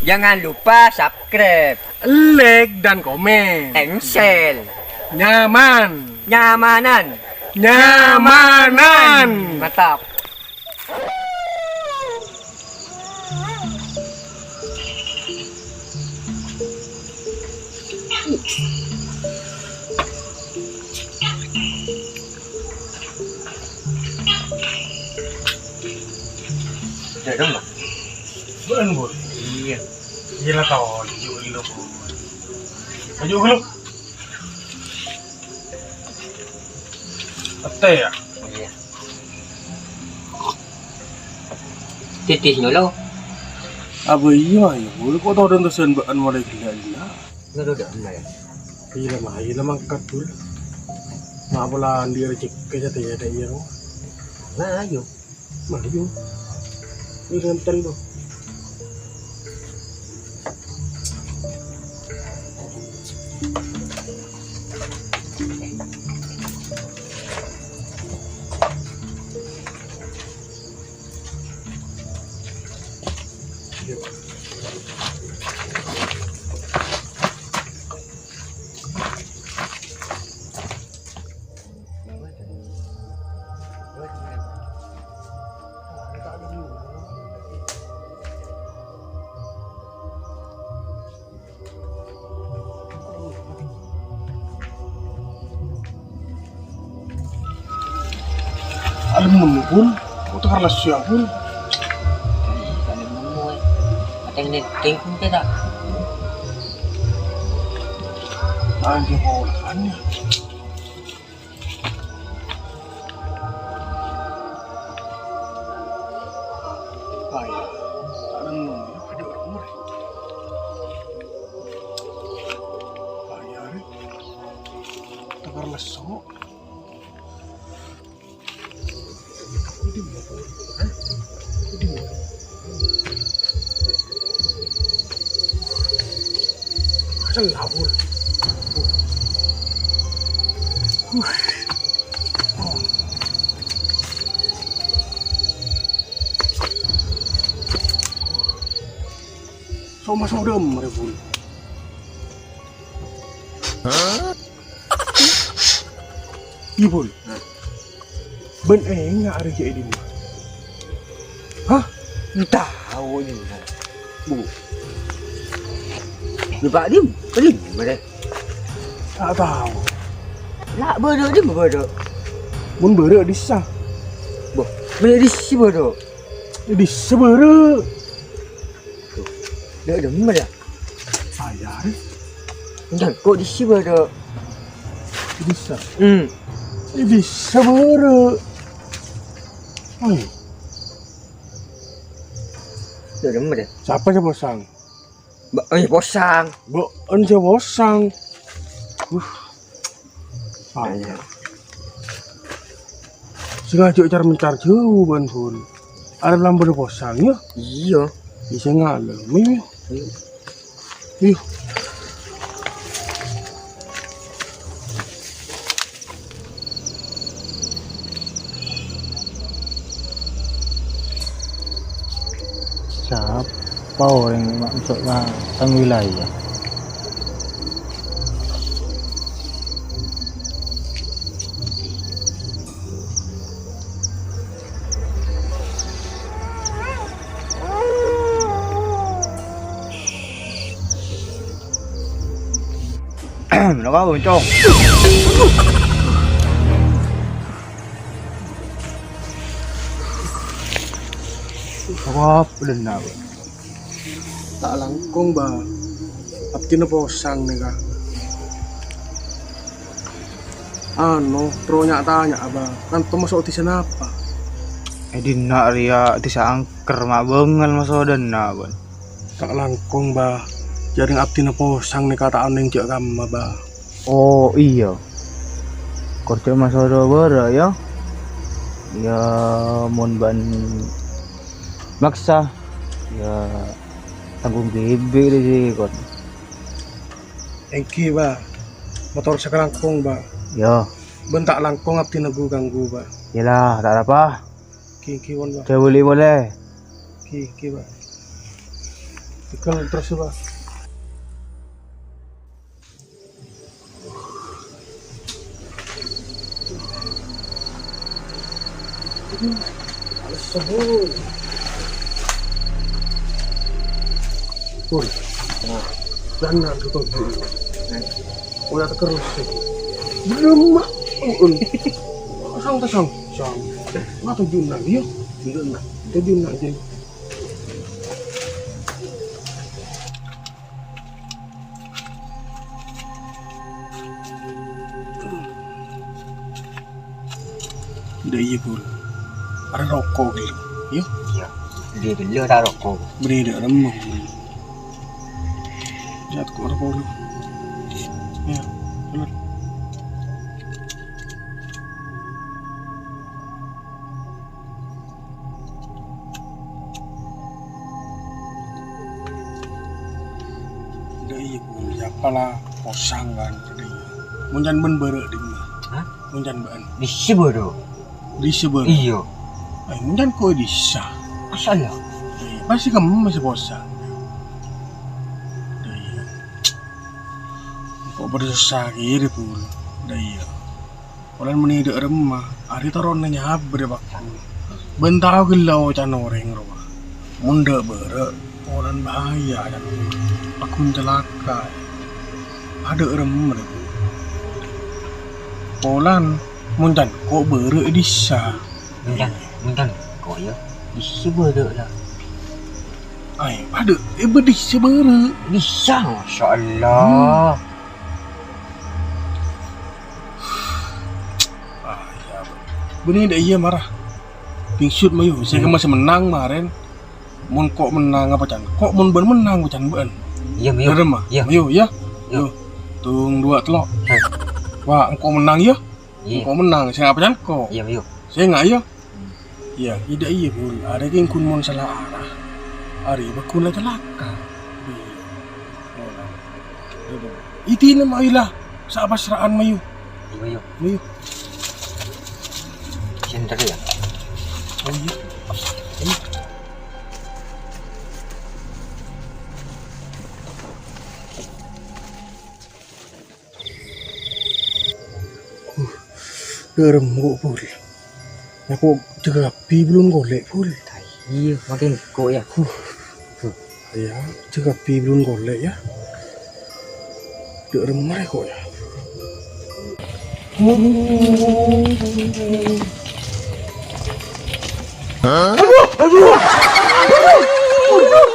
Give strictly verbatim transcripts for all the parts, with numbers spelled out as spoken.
Jangan lupa subscribe, like, dan komen. Cancel. Nyaman. Nyamanan. Nyamanan. Mantap. Dadang, Bang. Bukan, Bun. Iya. Gila, tau. Laju dulu, Bun. Laju dulu. Ate ya? Iya. Titis nyolo. Apa iya, ya? Boleh kok tau dan terusan baan mulai gila-gila. Nyolo dah, enggak ya? Gila, mah, gila mangkat dulu. Mak pola andi rezeki aja ya, ada iya, no. Nah, ayo. Maju. Ini ganteng tuh. Alem nemmo, Bun. Kok tekar lesu ya, Bun? Alem nemmo, eh. Ada yang netting, Bun, kita. Anjir, ponakannya. Ayo, tak nemu, ya, ada orang umur. Ayo, Rik. Tebar lesu. Ini dia, Bun. Hah? Ini dia. Selaur. Soma sodom, Rebun. Hah? Iya, Bun. Bân enga' arè jhâ' è dimma? Hah? Entah, awal ini. Bu. Di Pak Dim, Pak Dim, mana? Tak tahu. Lah, bâdâ Dim, bâdâ. Mon bâdâ, dissa. Boh, bâdâ dissa, bâdâ. Dissa bâdâ. Tuh, dâ' dimma, ya? Ayah, eh? Enggak, kok dissa bâdâ? Dissa? Hmm. Dissa bâdâ. Ayo. Dâ' dimma, ya? Sapa sè posang? Mbak, eh, posang. Mbak, en sè posang. Uh. Ayo. Sengaja car-mencar jhâu bân, Bun. Arep lambâna posang, ya? Iya. Bisa ngalem, ya. Iya. Iya. Sapa orèng maksud tang wilayah? Napa, Boncong? Apa bener, Bang? Ta' langkong, Ba. Abdhina posang nèka. Anu, terro nya'-tanya', Ba. Kanto maso' dhisa napa? È dinna' rèya dhisa angker, ma' bângal masodâna, Bun. Ta' langkong, Ba. Jhâreng abdhina posang nèka ta' onèng jhâ' kamma, Ba. Oh, iyâ. Kor jhâ' masodâ bârâ', yâ. Yâ, mon bâ'na maksa, yâ, tanggung dhibi' rè, Kor. Èngghi, Ba. Motor sakalangkong, Ba. Yâ. Bân ta' langkong abdhina ghu-kangghu, Ba. Yâ la, ta' arapa. Ghi, ghi, pon, Ba. Jhâ' bâli' polè. Ghi, ghi, Ba. Tekel terus, Pak. Aduh, males, Bun. Bun. Nah, jangan gitu, Bun. Udah terus. Belum, Mak. Bun. Sang, sang, sang. Nggak tujuh enam, yuk. Tujuh enam. Tujuh enam, jadi. Dâ' iyâ, Bun. Arè roko' ghâllu, yâ? Iyâ. Dâ' ghâllu ta' roko'. Bânnè dâ' remma, Bun. Jât ko' roko' lu. Yâ, bener. Dâ' iyâ, Bun, sapa la posang kan, dâ' iyâ. Mon can bâ'en bârâ' dimma? Hah? Mon can bâ'en. Dissa bârâ'. Dissa bârâ'? Iyâ. Ai, mon can ko' dissa. Asalla. Iyâ, pasti kemma sè posang. Dâ' iyâ. Ko' padâ sossa kèya, Bun. Dâ' iyâ. Polana mon è dâ' remma, arè toron nyabâ dâ' bâkto. Bâ'en tao ghellâ' oca'na orèng rowa. Mon dâ' bârâ', polana bahaya, can. Pagghun calaka. Adâ' remma, dâ'. Polana mon can ko' bârâ' è dissa. Mon can, mon can ko' yâ. Dissa bârâ' la. Ai, adâ', è bâdissa bârâ'. Dissa, masyaallah. Hmm. Ah, iyâ, Bun. Bânnè dâ' iyâ mara. Pingsut mayu, sè kemma sè mennang marèn. Mon ko' mennang apa can? Ko' mon bâ'en mennang apa can bâ'en? Iyâ, mayu. Dâ' remma? Iyâ. Mayu, yâ? Iyâ. Yo. Tung, duwâ', tello'. Hei. Wah, engko' mennang, yâ? Iyâ. Engko' mennang, sè apa can ko'? Iyâ, mayu. Sènga', yâ? Iyâ, dâ' iyâ, Bun. Arè kèng ghun mon sala ara. Arè bâghun la calaka. Iyâ. Idina mayu la, sa' pasra'an mayu. Iyâ, mayu. Mayu. Sènter yâ? Oh, iyâ. Iyâ. Uh, dâ' remma ko', Bul. Yâ, ko' jâgâ kabbhi bâlun kolè', Bul. Iyâ, makè engko' yâ. Huh. Huh. Yâ, jâgâ kabbhi bâlun kolè' yâ. Dâ' remma rè ko' yâ. Hah? Aduh, aduh. Aduh, aduh.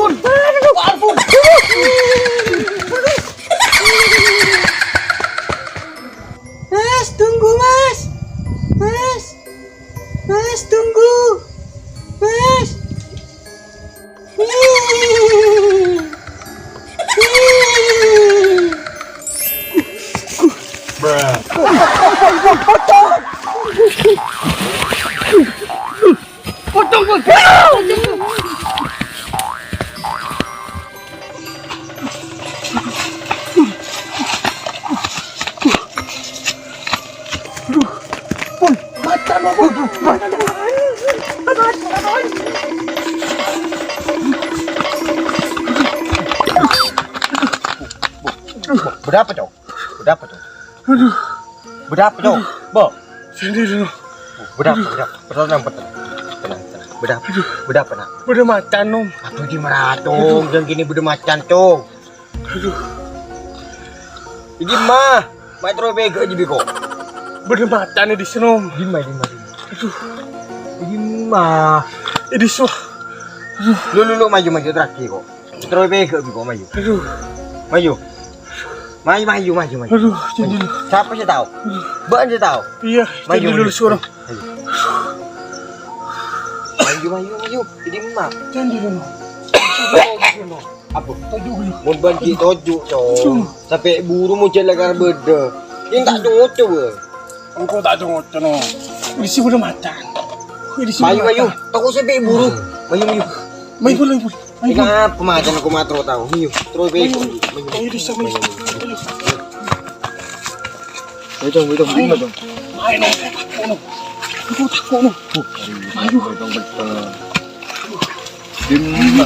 Aduh, aduh. Mas, tunggu, Mas. Mas. Mas, tunggu. Mas. Bruh. Potong, potong. Aduh, Pul, macan, Pul, macan. Berapa, Cok? Berapa, Cok? Aduh. Berapa, Cok? Bo. Sini dulu. Berapa, berapa? Tenang, tenang. Tenang, tenang. Berapa? Aduh. Berapa, Nak? Bâdâ macan, Nom. Aduh, di maratung. Jangan gini, bâdâ macan, Cok. Aduh. Dimma? Ma' terro pèghâ' jiyâ bi' ko'. Bâdâ macan è dissa, Nom. Dimma, dimma, dimma? Aduh. Dimma? È dissa. Aduh. Lu, lu, lu, maju, maju, terakhir ko'. Terro pèghâ' bi' ko', maju. Aduh. Maju. Maju, maju, maju, maju. Aduh, jangan dulu. Sapa sè tao? Aduh. Bâ'en sè tao? Iyâ, maju, jangan dulu, maju. Suruh. Ayo. Maju, maju, maju. Dimma? Jangan dulu, Nom. Apa? Toju' ghâllu. Mon bâ'en ghi' toju', Cong. Toju'. Sampè' buru mon jhâ' la kar bâdâ. Iyâ ta' ngoco, bâ. Engko' ta' ngoco, no. Polisi bâdâ macan. Polisi bâdâ macan. Mayu, mayu. Tako' sampè' buru. Mayu, mayu. Mayu, mayu, mayu. Mayu. Kenapa macan aku matro tao? Mayu, terus, mayu. Mayu, mayu. Mayu, bisa, mayu. Mayu, mayu. Ayo, Cong, ayo, Cong. Ayo, Cong. Ayo, Cong. Aku tako', no. Aku tako', no. Ayo. Ayo, Cong, betul. Dimma?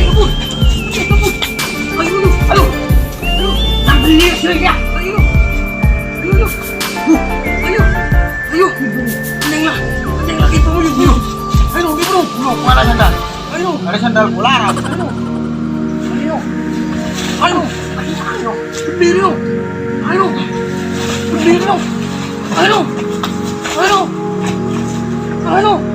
Cek, kabur. Cek, kabur. Ayo, ayo. Ayo. Ayo. Nang beli, beli, ya. Ayo. Ayo, ayo. Ayo. Ayo. Neng lah. Neng lah, gitu, ayo. Ayo, gitu. Ayo, mana sandal? Ayo. Ada sandal bola, Ram. Ayo. Ayo. Ayo. Ayo. Ayo. Berdiri, lo. Ayo. Berdiri, lo. Ayo. Ayo. Ayo.